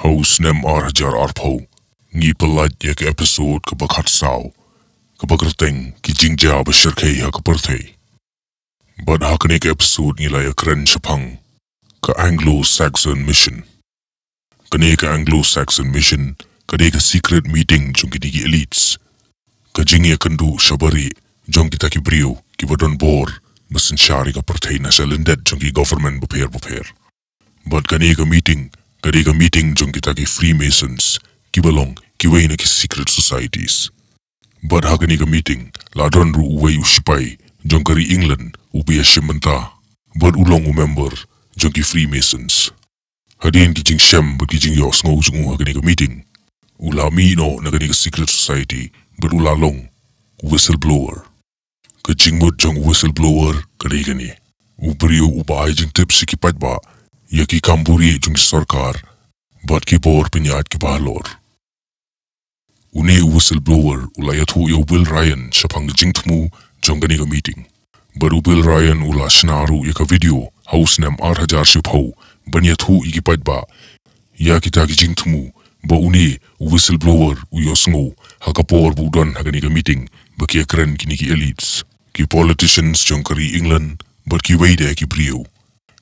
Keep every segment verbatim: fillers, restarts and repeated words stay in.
Ha u snem ar hajar arphew, ngi pyllait ïa ka episode kaba khatsaw, kaba kyrteng ki jingjia ba shyrkhei ha ka pyrthei. Bad ha kane ka episode ngi la ïakren shaphang ka Anglo-Saxon Mission. Kane ka Anglo-Saxon Mission ka dei ka secret meeting jong kine ki elites. Ka jingïakynduh sha bari jong kita ki briew kiba don bor ba synshar ïa ka pyrthei na sha lyndet jong ki government bapher bapher. Bad kane ka meeting ka dei ka meeting jong kita ki Freemasons, kiba long kiwei na ki secret societies. Bad ha kane ka meeting la don ruh uwei u shipai jong ka ri England uba ïashim bynta, bad u long u member jong ki Freemasons. Hadien ki jingshem bad ki jingïohsngew jong u ha kane ka meeting, u la mih noh na kane ka secret society bad u la long u whistleblower. Ka jingmut jong u whistleblower ka dei kane: u briew uba ai jingtip sha ki paidbah ïa ki kam buhrieh jong ki sorkar bad ki bor pynïaid kiba halor. Une u whistleblower u la ïathuh ïa u Bill Ryan shaphang ka jingthmu jong kane ka meeting. Bad u Bill Ryan u la shna ruh ïa ka video ha u snem ar hajar shiphew ban ïathuh ïa ki paidbah ïa kita ki jingthmu ba une u whistleblower u ïohsngew ha ka por ba u don ha kane ka meeting ba ki ïakren kine ki elites, ki politicians jong ka ri England bad kiwei de ki briew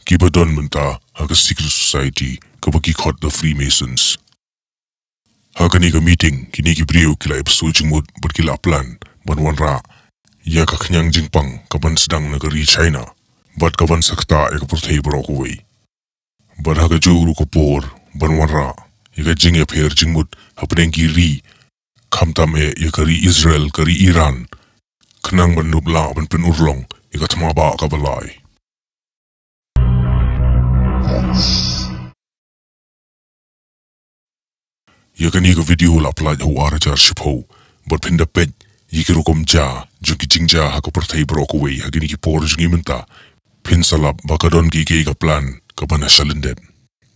kiba don mynta ha ka secret society kaba ki khot the Freemasons. Ha kane ka meeting kine ki briew ki la ïapyrshah jingmut bad ki la plan ban wanrah ïa ka khñiang jingpang kaban sdang na ka ri China bad kaban sa ktah ïa ka pyrthei baroh kawei. Bad ha kajuh ruh ka por ban wanrah ïa ka jingïapher jingmut hapdeng ki ri, khamtam eh ïa ka ri Israel, ka ri Iran, khnang ban ïoh lah ban pynurlong ïa ka thma ba kaba lai. Ïa kane ka video la pyllait ha u ar hajar shiphew, bad phin da peit ïa ki rukom jia jong ki jingjia ha ka pyrthei baroh kawei ha kine ki por jong ngi mynta, phin sa lap ba ka don kiei kiei ka plan kaban na sha lyndet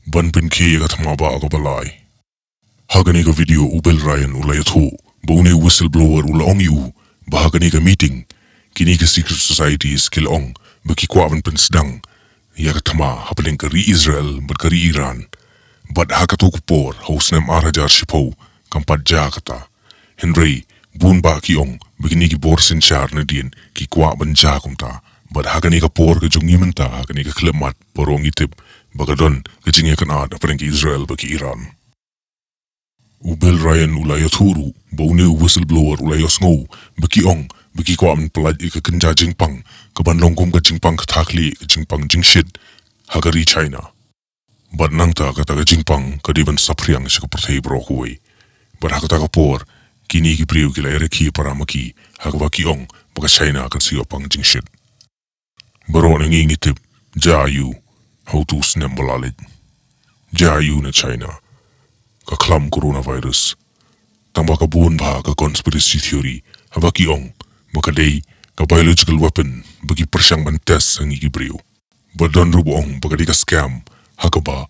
ban pynkhie ïa ka thma ba kaba lai. Ha kane ka video u Bill Ryan u la ïathuh ba une u whistleblower u la ong ïa u ba ha kane ka meeting kine ki secret societies ki la ong ba ki kwah ban pynsdang ïa ka thma hapdeng ka ri Israel bad ka ri Iran. Bad ha kato ka por ha u snem ar hajar shiphew kam pat jia kata. Hynrei bun bah ki ong ba kine ki bor synshar nadien ki kwah ban jia kumta. Bad ha kane ka por ka jong ngi mynta, ha kane ka khyllipmat, baroh ngi tip ba ka don ka jingïakynad hapdeng ka Israel bad ka Iran. U Bill Ryan u la ïathuh ruh ba une u whistleblower u la ïohsngew ba ki ong ba ki kwah ban pyllait ïa ka kynja jingpang kaban long kum ka jingpang ka thaklieh, ka jingpang jingshit ha ka ri China. Bad nangta kata ka jingpang ka dei ban saphriang sha ka pyrthei baroh kawei. Bad ha kata ka por kine ki briew ki la ïarakhe para ma ki ha kaba ki ong ba ka China kan sa ïoh pang jingshit. Baroh na ngi ngi tip jia aiu ha utu u snem ba la leit. Jia aiu na China ka khlam coronavirus. Tangba ka bun bah ka conspiracy theory haba ki ong ba ka dei ka biological weapon ba ki pyrshang ban test ha ngi ki briew. Ba don ruh ba ong ba ka dei ka scam ha kaba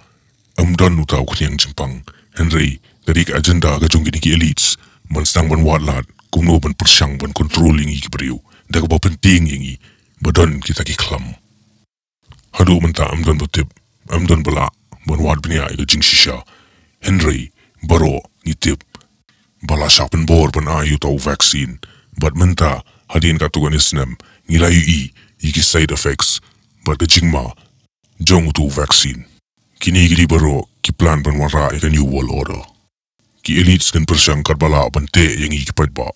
ym don uta u khñiang jingpang. Hynrei ka dei ka agenda ka jong kine ki elites ban sdang ban wad lad kumno ban pyrshang ban control ïa ngi ki briew da kaba pyntieng ïa ngi ba don kita ki khlam. Haduh mynta ym don ba tip, ym don ba lah ban wad bniah ïa ka jingshisha. Hynrei baroh ngi tip ba la shah pynbor ban ai ïa uta u vaccine. Bad mynta hadien katto katne snem ngi la ïohi ïa ki side effects bad ka jingma jong utu u vaccine. Kine ki dei baroh ki plan ban wanrah ïa ka New World Order. Ki elites kin pyrshang katba lah ban teh ïa ngi ki paidbah.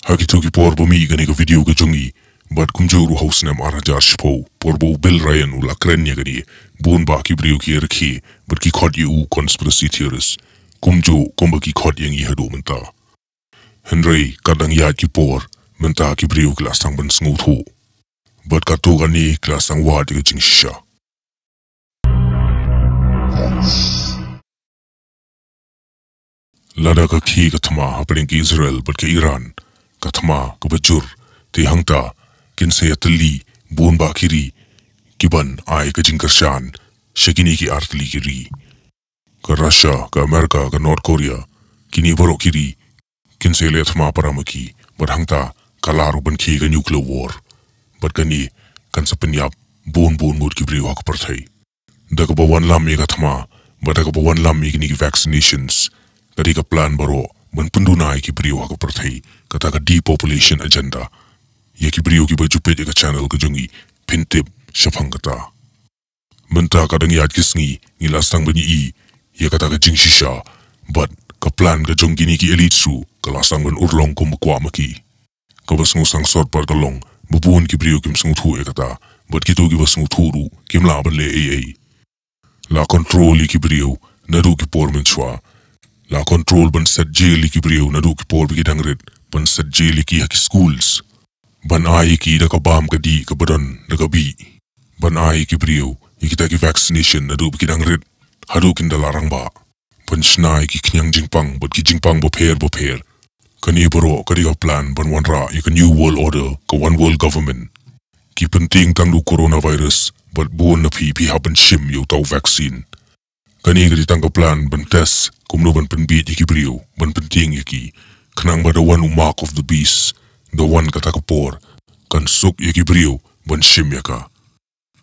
Ha kito ki por ba mih kane ka video ka jong ngi, bad kumjuh ruh ha u snem ar hajar shiphew, por ba u Bill Ryan u la kren ïa kane, bun bah ki briew ki ïarakhe bad ki khot ïa u conspiracy theorist, kumjuh kumba ki khot ïa ngi haduh mynta. Hynrei katba dang ïaid ki por, mynta ki briew ki la sdang ban sngewthuh bad katto katne ki la sdang wad ïa ka jingshisha. Lada ka khie ka thma hapdeng ka Israel bad ka Iran, ka thma kaba jur, te hangta kin sa ïatylli bun bah ki ri kiban ai ka jingkyrshan sha kine ki artylli ki ri. Ka Russia, ka America, ka North Korea, kine baroh ki ri kin sa ïaleh thma para ma ki, bad hangta ka lah ruh ban khie ka nuclear war. Bad kane kan sa pynïap bun bun ngut ki briew ha ka pyrthei. Da kaba wanlam ïa ka thma Bad da kaba wanlam ïa kine ki vaccinations, ka dei ka plan baroh ban pynduna ïa ki briew ha ka pyrthei, kata ka depopulation agenda. Ïa ki briew kiba ju peit ïa ka channel ka jong ngi, phin tip shaphang kata. Mynta ka dang ïaid ki sngi, ngi la sdang ban ïohi ïa kata ka jingshisha. Bad ka plan ka jong kine ki elite ruh ka la sdang ban urlong kumba kwah ma ki. Kaba sngewsih sot pat ka long ba bun ki briew kim sngewthuh ïa kata, bad kito kiba sngewthuh ruh kim lah ban leh ei ei. La control ïa ki briew naduh ki por mynshuwa. La control ban set jail ïa ki briew naduh ki por ba ki dang rit, ban set jail ïa ki ha ki schools, ban ai ïa ki da ka bam ka dih kaba don da ka bih, ban ai ïa ki briew ïa kita ki vaccination naduh ba ki dang rit haduh kin da la rangbah, ban shna ïa ki khñiang jingpang bad ki jingpang bapher bapher. Kane baroh ka dei ka plan ban wanrah ïa ka new world order, ka one world government. Ki pyntieng tang da u coronavirus, bad bun na phi phi hap ban shim ïa uta u vaccine. Kane ka dei tang ka plan ban test kumno ban pynbieit ïa ki briew, ban pyntieng ïa ki, khnang ba da wan u mark of the beast, da wan kata ka por, kan suk ïa ki briew ban shim ïa ka.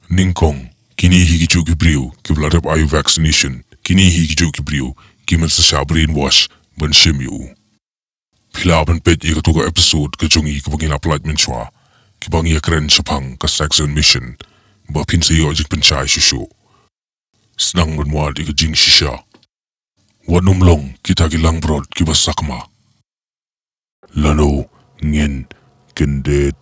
Nyngkong, kine hi ki juh ki briew kiba la dep ai u vaccination, kine hi ki juh ki briew ki mut sa shah brainwash ban shim ïa u. Phi lah ban peit ïa kato ka episode ka jong ngi kaba ngi la pyllait mynshuwa, kiba ngi ïakren shaphang ka Saxon Mission, ba phin sa ïoh jingpynshai shuh shuh. Sdang ban wad ïa ka jingshisha. Wat nym long kita ki langbrot kiba sakma. Lano ngin kyndit.